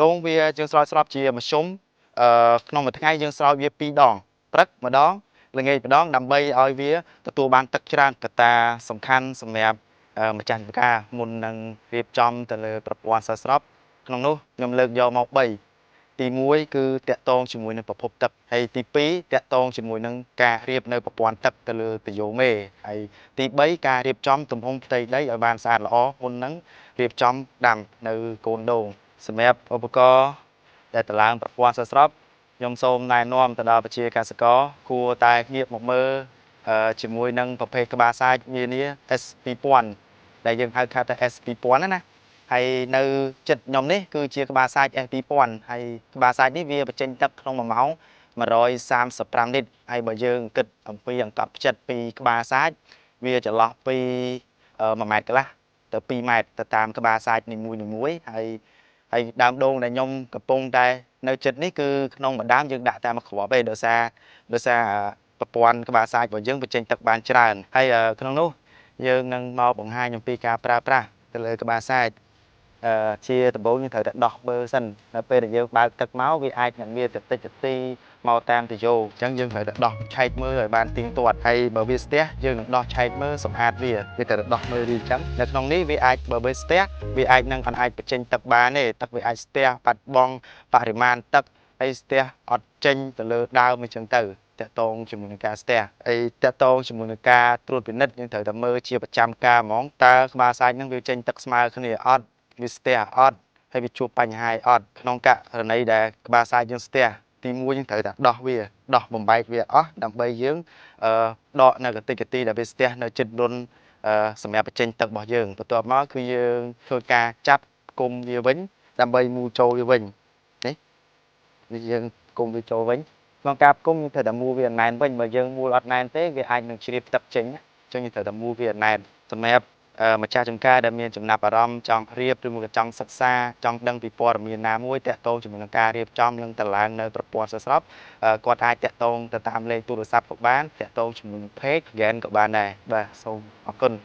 ដូងវាយើងស្រោចស្រពជាមធ្យមក្នុងមួយថ្ងៃយើងស្រោចវា2ដងព្រឹកម្ដងល្ងាចម្ដងដើម្បីឲ្យវាទទួលបានទឹកច្រើនកត្តាសំខាន់សម្រាប់ម្ចាស់ចម្ការមុននឹងរៀបចំទៅលើប្រព័ន្ធស្រោចស្រពក្នុងនោះខ្ញុំលើកយកមក3ទី1គឺតាក់ទងជាមួយនឹងប្រភពទឹកហើយទី2តាក់ទងជាមួយនឹងការរៀបនៅប្រព័ន្ធទឹកទៅលើតយោមេហើយទី3ការរៀបចំទំហំផ្ទៃដីឲ្យបានស្អាតល្អមុននឹងរៀបចំដាំនៅកូនដូងសម្រាប់ឧបករណ៍ដែលតម្លើងប្រព័ន្ធស្រោចស្រពខ្ញុំសូមណែនាំទៅដល់ប្រជាកសិករគួរតែងាកមកមើលជាមួយនឹងប្រភេទក្បាលសាចនានា S2000 ដែលយើងហៅថា S2000 ណាណាហើយនៅចិត្តខ្ញុំនេះគឺជាក្បាលសាច S2000 ហើយក្បាលសាចនេះវាបញ្ចេញទឹកក្នុង1ម៉ោង135លីត្រហើយបើយើងគិតអំពីអង្កត់ផ្ចិតពីក្បាលសាចវាចន្លោះពី1ម៉ែត្រកន្លះទៅ2ម៉ែត្រទៅតាមក្បាលសាចនីមួយៗហើយហើយដើមដូងដែលខ្ញុំកំពុងតែនៅចិត្តនេះគឺក្នុងម្ដើមយើងដាក់តែមួយគ្រាប់ទេដោយសារប្រព័ន្ធក្បាលសាចរបស់យើងបញ្ចេញទឹកបានច្រើនហើយក្នុងនោះយើងនឹងមកបង្ហាញអំពីការប្រើប្រាស់ទៅលើក្បាលសាចជាដំបូងយើងត្រូវតែដោះបឺសិនដល់ពេលដែលយើងបើកទឹកមកវាអាចនឹងមានតិចតិចមកតាមតយោអញ្ចឹងយើងត្រូវតែដោះឆែកមើលឲ្យបានទៀងទាត់ហើយបើវាស្ទះយើងនឹងដោះឆែកមើលសម្អាតវាវាត្រូវតែដោះមើលវាអញ្ចឹងនៅក្នុងនេះវាអាចបើវាស្ទះវាអាចនឹងអាចបញ្ចេញទឹកបានទេទឹកវាអាចស្ទះបាត់បង់បរិមាណទឹកហើយស្ទះអត់ចេញទៅលើដើមអញ្ចឹងទៅតាក់ទងជាមួយនឹងការស្ទះហើយតាក់ទងជាមួយនឹងការត្រួតពិនិត្យយើងត្រូវតែមើលជាប្រចាំការហ្មងតើក្បាលសាច់ហ្នឹងវាចេញទឹកស្មើគ្នាអត់វាស្ទះអត់ហើយវាជួបបញ្ហាអត់ក្នុងករណីដែលក្បាលសាច់យើងស្ទះទី1យើងត្រូវតែដោះវាដោះបំបែកវាអស់ដើម្បីយើងដកនៅកតិកទីដែលវាស្ទះនៅជិតរុនសម្រាប់បញ្ចេញទឹករបស់យើងបន្ទាប់មកគឺយើងធ្វើការចាប់គុំវាវិញដើម្បីមូលចូលវាវិញនេះយើងគុំវាចូលវិញក្នុងការផ្គុំយើងត្រូវតែមូលវាណែនវិញបើយើងមូលអត់ណែនទេវាអាចនឹងជ្រាបទឹកចេញអញ្ចឹងយើងត្រូវតែមូលវាណែនសម្រាប់ម្ចាស់ចម្ការដែលមានចំណាប់អារម្មណ៍ចង់រៀបឬមួយក៏ចង់សិក្សាចង់ដឹងពីព័ត៌មានណាមួយតាក់ទងជាមួយនឹងការរៀបចំនិងតម្លើងនៅប្រព័ន្ធស្រោចស្រពគាត់អាចតាក់ទងទៅតាមលេខទូរស័ព្ទក៏បានតាក់ទងជាមួយនឹង page Gain ក៏បានដែរបាទសូមអរគុណ។